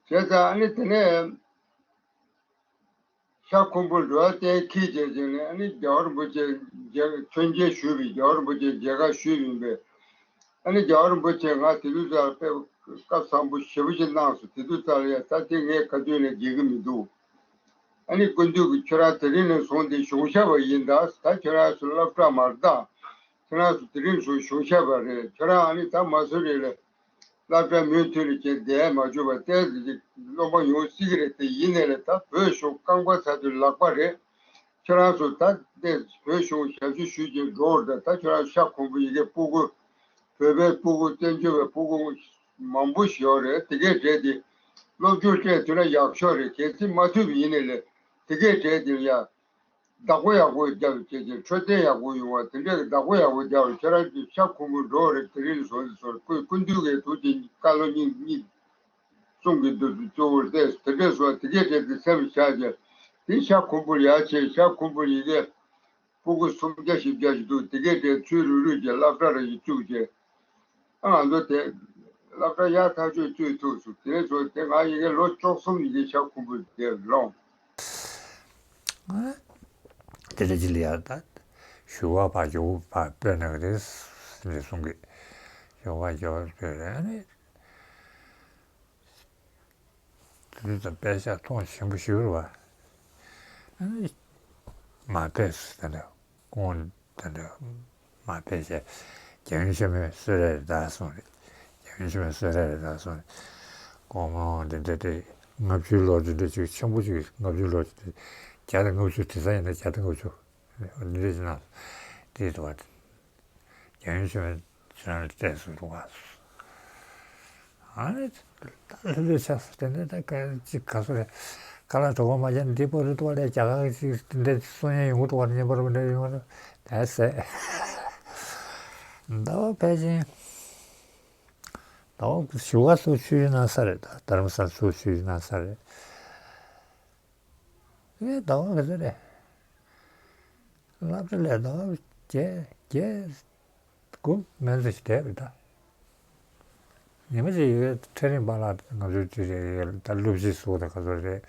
བྱས་ཙང་ཨ་ནི་དེ་ནས་ཤར་ཁུམ་བུར་འགྲོ་བ་གཏན་འཁེལ་བྱས་བྱས་ནས་ཨ་ནི་རྒྱལ་བ་རིན་པོ་ཆེ་མཇལ་མཆོད་མཇལ་ཞུས་པའི་རྒྱལ་བ་རིན་པོ་ཆེ་མཇལ་ཁ་ཞུས་ཡིན་པས། ཨ་ནི་རྒྱལ་བ་རིན་པོ་ཆེ་ང་དེ་དུས་ཙམ་དཔེ་སྐབས་བཟང་པོ་ཞེ་པོ་ཅིག་གནང་སོང་། དེ་དུས་ཙམ་ལ་ཡ་ད་དེ་ངས་ག་དུས་ནས་བརྗེད་གི་མི་འདུག་ཨ་ནི་སྐུ་མདུན་གྱིས་ཁྱོད་རང་དེ་རིང་ནས་བཟུང་སྟེ་གཞུང་ཞབས་པ་ཡིན་ད། ད་ཁྱོད་རང་ཚོ་སློབ་གྲྭ་མར་བཏང་། ཁྱོད་རང་ཚོ་དེ་རིང་བཟུང་གཞུང་ཞབས་པ་རེད། ཁྱོད་རང་ཨ་ནི་ད་མ་སུ་རི་ལ་སློབ་གྲྭ་མུ་མཐུད་ནས་བྱས་བསྡད་མ་བཅུག་པ་ཏོག་ཙམ་ཅིག་སློབ་མ་ཡོང་སྲིད་ཀྱི་རེད། དེ་ཡིན་ནའི་ལས་ད་བོད་གཞུང་རྐང་པ་ཚ་དུས་ལག་པ་རེད། ཁྱོད་རང་ཚོ་ད་ལྟའི་བོད་གཞུང་ཞབས་ཞུ་ཞུས་བྱས་འགྲོ་བར་ད་ད་ཁྱོད་རང་ཤར་ཁུམ་བུ་ཡི་གེ་སྤུ་གུ་བོད་པའི་སྤུ་གུ་བཙན་བྱོལ་བའི་སྤུ་གུ་མང་པོ་ཞིག་ཡོད་རེད། དེ་གའི་གྲས་དེ་སློབ་སྦྱོང་སྤྲད་ཐུབ་ན་ཡག་ཤོས་རེད། གལ་སྲིད་མ་ཐུབ་པ་ཡིན་ནའི་ལས་དེ་གའི་གྲས་དེ་ལ་ཡ་བདག་པོ་ཡག་པོ་རྒྱབ་བྱས་ཀྱི་འཕྲོད་བསྟེན་ཡག་པོ་ཡོང་བ་དེ་འདྲའི་བདག་པོ་ཡག་པོ་རྒྱབ་ཁྱེད་རང་ཚོ་ཤར་ཁུམ་བུ་འགྲོ་བ་རེད། དེ་རིང་ལ་བཟུང་སྟེ་སོང་སྐུ་སྐུ་མདུན་གྱི་ཐུགས་རྗེ་བཀའ་སློབ་གཉིས་གཉིས། གསུང་གི་འདུག་གཙོ་བོར་བལྟས་སོ། དེ་འདྲས་སོང་དེ་གའི་གྲས་དེ་སེམས་བཞག་རྗེས་དེ་ཤར་ཁུམ་བུར་ཡར་ཕྱིན། ཤར་ཁུམ་བུར་ཡི་གེ་སྤུ་གུ་སུམ་བརྒྱ་བཞི་བརྒྱ་ཞིག་འདུག་དེ་གའི་གྲས་ཚུར་རུག་རུག་བྱས་སློབ་གྲྭ་རེ་ཞིག་བཙུགས་རྗེས་ཨ་ང་ཚོ་དེ་སློབ་གྲྭ་ཡག་ཐག་ཆོད་བཙུགས་ཐུབ་སོང་། དེ་ནས་བཟུང་དེ་ང་ཡི་གེ་ལོ་བཅུ་གསུམ་ཡི་གེ་ཤར་ཁུམ་བུར་བསྡད་ལོང་། དེ་འདྲ་ཅིག་ལ་ཡ་ད་ཞུ་བ་ཕར་ཞུ་བ་ཕར་སྤོས་ན་གི་རེད་ཟེར་ནས་གསུང་གི་ཞུ་བ་ཞུ་བ་སྤོས་རེད་ཨ་ནི། དེ་ཚོ་དཔེ་ཆ་མཐོང་ཞིམ་པོ་ཞིག་རེད་བ། ཨ་ནི་མ་ཕེབས་དེ་འདྲ་སྐུ་ངོ་དེ་འདྲ་མ་ཕེབས་བྱས་རྒྱལ་ཡུམ་ཆེན་མོས་གསོལ་རས་རེ་ད་གསུངས་རེད། རྒྱལ་ཡུམ་ཆེན་མོས་གསོལ་རས་རེ་ད་གསུངས་རེད། སྐུ་ངོ་དེ་འདྲ་དེ་ལྔ་བཅུའི་ལོ་དེ་འདྲ་ཅིག་ཆེན་པོ་ཅིག་ལྔ་བཅུའི་ལོ་དེ་བརྒྱ་དང་ལྔ་བཅུ་དེང་སང་ཡིན་ན་བརྒྱ་དང་ལྔ་བཅུ་འདི་འདྲ་ཅིག་གནང་སོང་། དེ་དུ་བ་དེ། རྒྱལ་ཡུམ་ཆེན་མོས་ཁྱེད་རང་ལ་བལྟས་སུ་འདུག་ག་ཨ་ནི་ད་ལྷོད་ལྷོད་ཆགས་སོང་། དེ་ནས་ད་ག་ཅིག་ག་སོ་རེད། ཁ་ལག་གྲོད་ཁོག་མ་བརྒྱབ་ན་འདི་པོ་རེད་འདུག་ག་ལས་རྒྱ་གར་ཅིག་འདི་འདྲ་གསུང་ཡས་ཡོང་གི་འདུག་ག་ཉན་པ་རེད་འདྲ་ཡོང་གི་རེད་ད་ཟེར། ཟླ་བ་ཕལ་ཆེར་ཟླ་བ་བཞུགས་སྒར་ཚུར་ཆུ་བཞུར་གནང་ས་རེད། ད་རྡ་རམ་ས་ལ་ཚུར་ཆུ་བཞུར་གནང་ས་རེད། ཨེ་ཟླ་བ་ག་ཚོད་རེད། སློབ་གྲྭ་ལས་ཟླ་བ་བརྒྱད་བརྒྱད་དགུ་མན་ཙམ་ཞིག་བསྡད་རེད་ད། ཉི་མ་ཞིག་ཡོད་ཚེ་རིང་པཱ་ལགས་ང་ཚོའི་དུས་རེད་ད་སློབ་སྤྱི་ཟུར་དང་ག་ཚོད་རེད།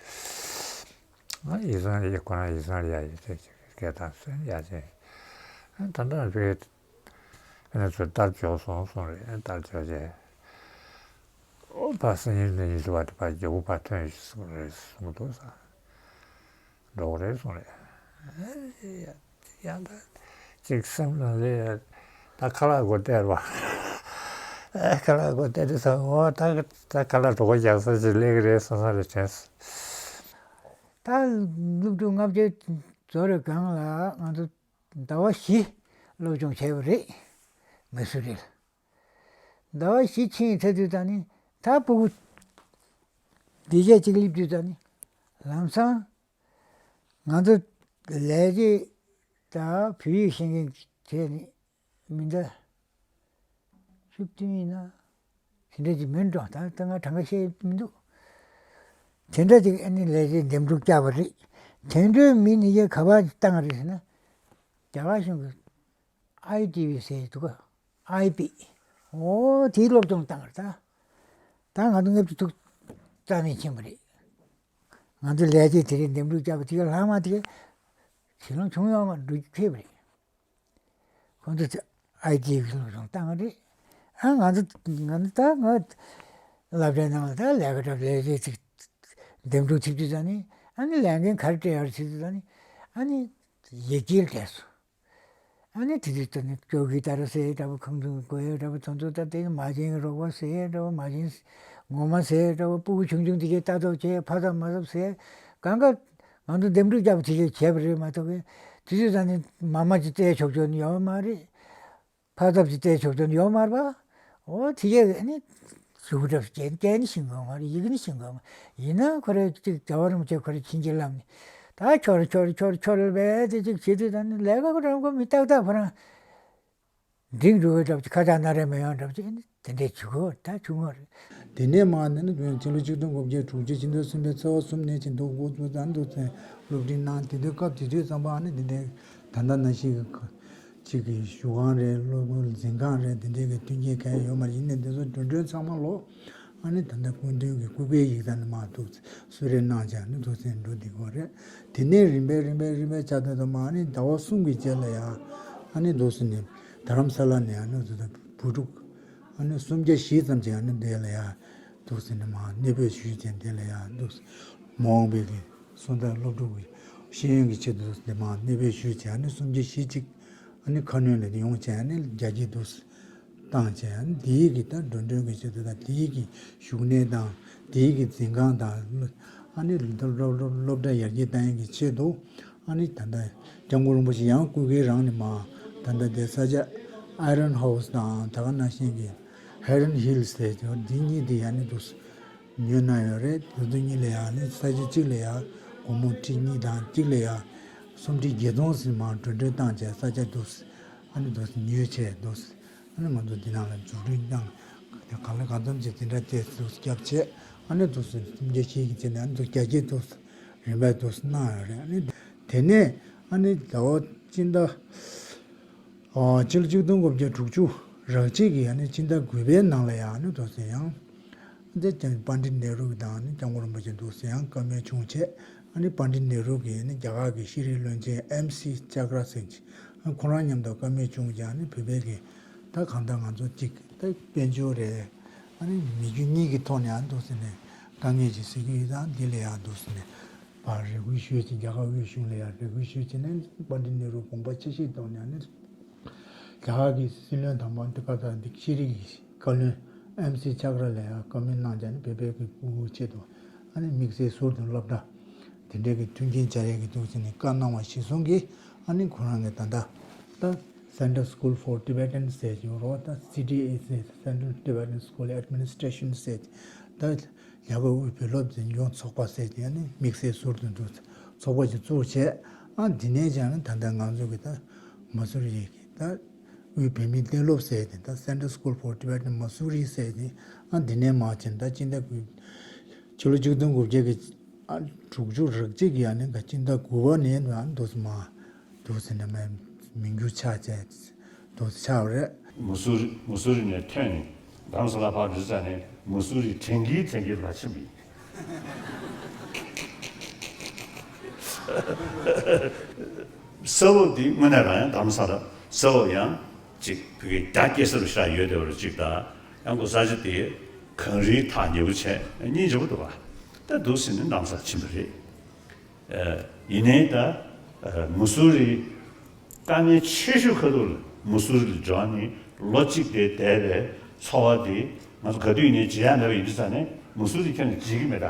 ང་ཡིག་ཚང་ལ་ཡ་ཁོ་རང་ཡིག་ཚང་ལ་ཡ་ཡིག་ཚད་ཅིག་སྐད་བཏང་སོང་ཡ་ཅིག་ད་ལྟ་བོད་ཕན་ཚུན་ལྟར་འབྱོར་སོང་གསུངས་རེད། ལྟར་འབྱོར་རྗེས། ཨོ་ཕ་སང་ཉིན་གནངས་ཉིན་ཞུ་བ་དེ་ཕ་རྒྱལ་པོ་ཕ་ཐོན་ཡོད་གསུངས་རེད་གསུངས་འདུག་ས། འགྲོ་གི་རེད་གསུངས་རེད། ཡང་ད་ཅིག་སེམས་ནང་ལས་ད་ཁ་ལག་སྒོ་སྟེར་བ། ཁ་ལག་སྒོ་སྟེར་དུས་ས་འོ་ད་ད་ཁ་ལག་གྲོད་ཁོག་རྒྱག་ས་ཅིག་སླེབས་ཀྱི་རེད་བསམ་ས་རེད་དྲན་སོང་། ད་སློབ་ཕྲུག་ལྔ་བརྒྱ་ཚོ་རེ་སྒང་ལ་ང་ཚོ་ཟླ་བ་བཞི་སློབ་སྦྱོང་བྱས་པ་རེད། མི་སུ་རེད། ཟླ་བ་བཞི་ཕྱིན་ཚར་དུས་ད་ནི་ད་སྤུ་གུ་འདི་རྗེས་གཅིག་སླེབས་དུས་ད་ནི་ལམ་སང་ང་ཚོ་ལས་བྱེད་དང་བོད་ཡིག་ཤེས་མཁན་བྱས་ནི་མི་འདྲ། བཅུ་བདུན་ཡིན་ན་དེ་འདྲ་ཅིག་མིན་འགྲོ། ད་ད་ང་གྲངས་ཀ་ཤེས་མི་འདུག་དེ་འདྲ་ཅིག་ཨ་ནི་ལས་བྱེད་འདེམས་སྒྲུག་བསྐྱབས་པ་རེད། དེ་འདྲའི་མི་ནི་ཡ་ག་པར་བཏང་བ་རེད་ཟེར་ན་རྒྱ་གར་གཞུང་གི་ཨའི་ཌི་བི་ཟེར་འདུག་ག་ཨའི་པི། འོ་དེའི་སློབ་སྦྱོང་བཏང་བ་རེད་ད། ད་ང་ཚོ་ལྔ་བཅུ་ཐུག་རྩ་ནས་ཕྱིན་པ་རེད། ང་ཚོ་ལས་བྱེད་དེ་རིང་འདེམས་སྒྲུག་བརྒྱབ་པ་དེ་ག་ལྷག་མ་དེ་ག་ཞེ་ལོང་བྱུང་ཡོད་མ་འགྲོ་ཁེལ་བ་རེད། ཁོང་ཚོ་ཨའི་ཊི་སློབ་སྦྱོང་བཏང་བ་རེད། ཨ་ང་ཚོ་ང་ཚོ་ད་ང་སློབ་གྲྭའི་ནང་ལ་ད་ལས་ཀ་འགྲོ་ལས་བྱེད་ཅིག་འདེམས་སྒྲུག་བྱེད་དུས་ཙང་ནི་ཨ་ནི་ལས་འགན་ག་རེ་སྤྲད་ཡོད་རེད་བྱེད་དུས་ཙང་ནི་ཨ་ནི་ཡིག་སྐྱེལ་བྱས་སོང་། ཨ་ནི་དེ་དུས་ད་ནི་ཅོ་ཀི་ཏཱར་ཟེར་འདྲ་པོ་ཁང་ཚུགས་དགོས་ཡ་འདྲ་པོ་དེ་ཚོ་ད་དེ་མ་བྱན་རོགས་པ་ཟེར་འདྲ་པོ་མ་བྱན་ངོ་མ་ཟེར་འདྲ་པོ་སྤུ་གུ་ཆུང་ཆུང་དེ་གས་ལྟ་རྟོག་བྱས་ཕ་ཚབ་མ་ཚབ་ཟེར་གང་ག་ང་ཚོ་འདེམས་སྒྲུག་རྒྱབ་དེ་གས་བྱས་པ་རེད་མ་གཏོགས་གས་དེ་དུས་ད་ནི་མ་མ་ཅིག་བཙལ་ཆོག་ཆོག་ནི་ཡོད་མ་རེད། ཕ་ཚབ་ཅིག་བཙལ་ཆོག་ཆོག་ནི་ཡོད་མ་རེད་པ། འོ་དེ་གས་ཨ་ནི་ གཟུགས་སྒྲ་སྐད་སྐད་ནི་ཤེས་དགོས་མ་རེད། ཡི་གེ་ནི་ཤེས་དགོས་མ་རེད། ཡིན་ན་ཁོ་རེ་ཅིག་རྒྱལ་བ་རིན་པོ་ཆེ་ཁོ་རེ་ཕྱིན་ཅི་ལབ་ནས་ད་ཁྱོར་ཁྱོར་ཁྱོར་ཁྱོར་ལབ་པས་དེ་ཅིག་བྱེད་དུས་ད་ནི་ལས་ཀ་ཁོ་རང་ཁོ་མི་ཏག་ཏག་ཁོ་རང་འགྲིག་འགྲོ་གི་འདྲ་པོ་ཅིག་ཁ་བྲལ་སྣ་རལ་མི་ཡོང་འདྲ་པོ་ཅིག་དེ་འདྲས་བྱེད་དགོས། ད་བྱུང་བ་རེད། དེ་ནས་མར་ནས་ནི་སྤྱི་ལོ་ཆིག་སྟོང་དགུ་བརྒྱ་དྲུག་ཅུ་ཕྱི་ཟླ་གསུམ་པའི་ཚེས་པ་གསུམ་ནས་ཅིག་འདུག་འགོ་བཙུགས་ད་འདུག་ཚེ་སློབ་ཁྲིད་གནང་། དེ་དུས་སྐབས་དེ་དུས་ཙམ་པ་ཨ་ནི་དེ་འདྲས་ད་ལྟ་ནང་བཞིན་གྱི་གཅིག་གི་བཞུགས་ཁང་རེད། སློབ་འཛིན་ཁང་རེད། དེ་འདྲའི་གི་མཐུན་རྐྱེན་གང་ཡང་ཡོད་མ་རེད། ཡིན་ནའི་འདི་ཚོ་འགྲོ་གྲོན་ཚང་མ་ལོ་ཨ་ནི་ད་ལྟ་སྐུ་མདུན་གྱི་སྐུ་སྒེར་ཡིག་ཚང་ནས་མར་འདུག་གསོལ་རས་གནང་བྱས་ཨ་ནི་འདུག་སེ་འགྲོ་བསྡད་ཀྱི་ཡོད་རེད། དེ་ནས་རིམ་པས་རིམ་པས་རིམ་པས་ཆ་ཚང་དུ་མར་ཨ་ནི་ཟླ་བ་གསུམ་གྱི་རྗེས་ལ་ཡང་ཨ་ནི་འདུག་སེ་ནས་རྡ་རམ་ས་ལ་ནས་ཨ་ནི་འདུག་སེ་བུ་ཕྲུག་ཨ་ནི་སུམ་བརྒྱ་བཞི་ཙམ་ཅིག་ཨ་ནི་འདི་ལ་ཡང་འདུག་སེ་ནས་མར་གནས་སྤོས་ཞུས་བྱས་འདི་ལ་ཡང་འདུག་སེ་མ་འོངས་པའི་གི་སོ་ནམ་སློབ་ཕྲུག་གི་ཤེས་ཡོན་གྱི་ཆེད་དུ་འདི་མར་གནས་སྤོས་ཞུས་བྱས་ཨ་ནི་སུམ་བརྒྱ་བཞི་ཅིག་ཨ་ནི་ཁ་སྣོན་ལ་ཡོང་བྱས་ཨ་ནི་རྒྱ་སྐྱེད་དུ་བཏང་བྱས་ཨ་ནི་དེའི་གི་ད་འགྲོ་གྲོན་གྱི་ཆེད་དུ་དང་དེའི་གི་བཞུགས་གནས་དང་དེའི་གི་འཛིན་ཁང་དང་ཨ་ནི་སློབ་སློབ་སློབ་སློབ་གྲྭ་ཡར་རྒྱས་གཏང་ཡས་ཀྱི་ཆེད་དུ་ཨ་ནི་ད་ལྟ་སྐྱབས་མགོན་རིན་པོ་ཆེ་ཡང་སྐུ་སྒེར་རང་ནས་མར་ད་ལྟ་དེ་ས་ཆ་ཨའི་རོན་ཧའུ་སི་དང་ད་ག་ནང་བཞིན་གྱི་ཧེ་རན་ཧིལ་སི་དེ་འདི་གཉིས་དེ་ཡང་ནི་འདུག་ཉོས་གནང་ཡོད་རེད། དེ་ཚོ་གཉིས་ལ་ཡང་ནི་ས་ཆ་གཅིག་ལ་ཡང་སྒོར་མོ་ཁྲི་གཉིས་དང་གཅིག་ལ་ཡང་སུམ་ཁྲི་བརྒྱད་སྟོང་ཟིན་མར་འགྲོ་གྲོན་བཏང་བྱས་ས་ཆ་འདུག་ཨ་ནི་འདུག་ཉོས་བྱས་འདུག་ཨ་ནི་ང་ཚོ་འདི་ནང་ལ་འཛུགས་སྐྲུན་བཏང་། དེ་གང་ལ་གང་འཚམ་ཅིག་དེ་འདྲ་དེ་འདུག་བརྒྱབ་བྱས་ཨ་ནི་འདུག་སུམ་བརྒྱ་བཞི་གི་ཚེ་ནས་ཨ་ནི་འདུག་རྒྱ་སྐྱེད་འདུག་རིམ་པས་འདུག་གནང་ཡོད་རེད། ཨ་ནི་དེ་ནས་ཨ་ནི་ཟླ་བ་སྤྱི་ཟླ། ཨོ། སྤྱི་ལོ་ཆིག་སྟོང་དགུ་བརྒྱ་དྲུག་ཅུ་རེ་གཅིག་གི་ཨ་ནི་ཕྱི་ཟླ་དགུ་པའི་ནང་ལ་ཡང་ཨ་ནི་འདུག་སེ་ཡང་། འདི་ཀྱང་པཎྜི་ཏ་ནེ་རུ་དང་ཨ་ནི་སྐྱབས་མགོན་རིན་པོ་ཆེ་འདུག་སེ་ཡང་བཀའ་མོལ་བྱུང་བྱས་ཨ་ནི་པཎྜི་ཏ་ནེ་རུ་གིས་ཨ་ནི་རྒྱ་གར་གྱི་ཤེས་རིག་བློན་ཆེན་ཨེམ་སི་ཅཱ་ཀྲ་ཟེར་གྱི་ཨ་ནི་ཁོང་རང་མཉམ་དུ་བཀའ་མོལ་བྱུང་བྱས་ཨ་ནི་བོད་པའི་གི་ད་གང་ལྟར་ང་ཚོ་གཅིག་ད་དཔལ་འབྱོར་རེད། ཨ་ནི་མི་རྒྱུ་གཉིས་ཀྱི་ཐོག་ནས་ཨ་ནི་འདུག་སེ་ནས་དཀའ་ངལ་ཅིག་སེལ་གྱི་ཡོད་ཙང་འདི་ལ་ཡང་འདུག་སེ་ནས། པར་རེ་སྐུལ་ཞུས་ཏེ་རྒྱ་གར་དབུས་གཞུང་ལ་ཡང་རེ་སྐུལ་ཞུས་ཏེ་ནས་པཎྜི་ཏ་ནེ་རུ་དགོངས་པ་ཆེ་བཞེས་གཏོང་ནས་ནི་རྒྱ་གར་གྱི་སྲིད་བློན་དང་པོ་འདི་ག་ད་འདི་ཤེས་རིག་གི་བཀའ་བློན་ཨེམ་སི་ཅཱ་ཀྲ་ལ་ཡང་བཀའ་མོལ་གནང་བྱས་ནས་བོད་པའི་གི་ཕྲུ་གུའི་ཆེད་དུ་ཨ་ནི་དམིགས་བསལ་ཟུར་དུ་སློབ་གྲྭ་དེ་འདྲའི་གི་མཐུན་རྐྱེན་སྦྱར་ཡས་ཀྱི་འདུག་ཟེར་ནས་བཀའ་གནང་བ་གཞིར་བཟུང་གིས་ཨ་ནི་ཁོ་རང་གི་ད་ལྟ་ད་Center School for Tibetan ཟེར་གྱི་ཡོད་རེད་བ། ད་སི་ཊི་ཨེ་སི་Central Tibetan School Administration ཟེར་ད། རྒྱ་གར་དབུས་བོད་སློབ་འཛིན་སྐྱོང་ཚོགས་པ་ཟེར་དེ་ནི་དམིགས་བསལ་ཟུར་དུ་འདུག་ཚོགས་པ་ཞིག་བཙུགས་བྱས་ཨ་འདི་ནས་ཀྱང་ནི་ད་ལྟ་ང་ཚོ་གི་ད་མ་སུ་རི་གི་ད་དབུས་བོད་མིའི་གཏན་སློབ་ཟེར་དེ་ད་Center School for Tibetan Missouri ཟེར་དེ་ཨ་འདི་ནས་མར་ཕྱིན་ད་ཕྱི་ཟླ་དགུ་ཕྱི་ལོ་ཆིག་སྟོང་དགུ་བརྒྱ་གི་ཨ་དྲུག་ཅུ་རེ་གཅིག་གི་ཨ་ནི་ག་ཕྱི་ཟླ་དགུ་པ་ནས་ཨ་འདུག་སེ་མར་འདུག་སེ་ནས་མར་མི་འགྱུར་ཆགས་བྱས། དུ་ཆགས་པ་རེད། མུ་སུ་རི་མུ་སུ་རི་ནས་ཐོན་ནས་རྡ་རམ་ས་ལ་ཕར་འགྲོ་ཙ་ནས་མུ་སུ་རི་དྲན་གྱིན་དྲན་གྱིན་ལ་ཕྱིན་པ་ཡིན། ས་འོག་འདི་དངོས་གནས་རང་ཡང་རྡ་རམ་ས་ལ་ས་འོག་ཡང་ཅིག་བོད་ཀྱི་རྒྱ་སྐྱེད་ས་རུ་ཤར་ཡོད་བསྡད་པ་རུ་ཅིག་དང་ཡང་ཁོ་ས་ཆ་དེ་གངས་རིའི་ཐག་ཉེ་པོ་བྱས་སྙིང་རྗེ་པོ་འདུག་ག་ད་འདུག་ཟེར་ནས་རྡ་རམ་ས་ལ་ཕྱིན་པ་རེད། ཡིན་ནའི་ད་མུ་སུ་རི་དཀའ་ངལ་ཆེ་ཤོས་ཁ་ཐུག་ལ་མུ་སུ་རི་ལ་འབྱོར་ནས་ལོ་གཅིག་དེ་བསྡད་པའི་ཚོར་བ་དེ་ང་ཚོ་ག་དུས་ཡིན་ནའི་བརྗེད་ཡག་མེད་པ་ཡིན་དུས་ཙང་ནས་མུ་སུ་རི་ཁྱོན་ནས་བརྗེད་ཀྱི་མེད་ད།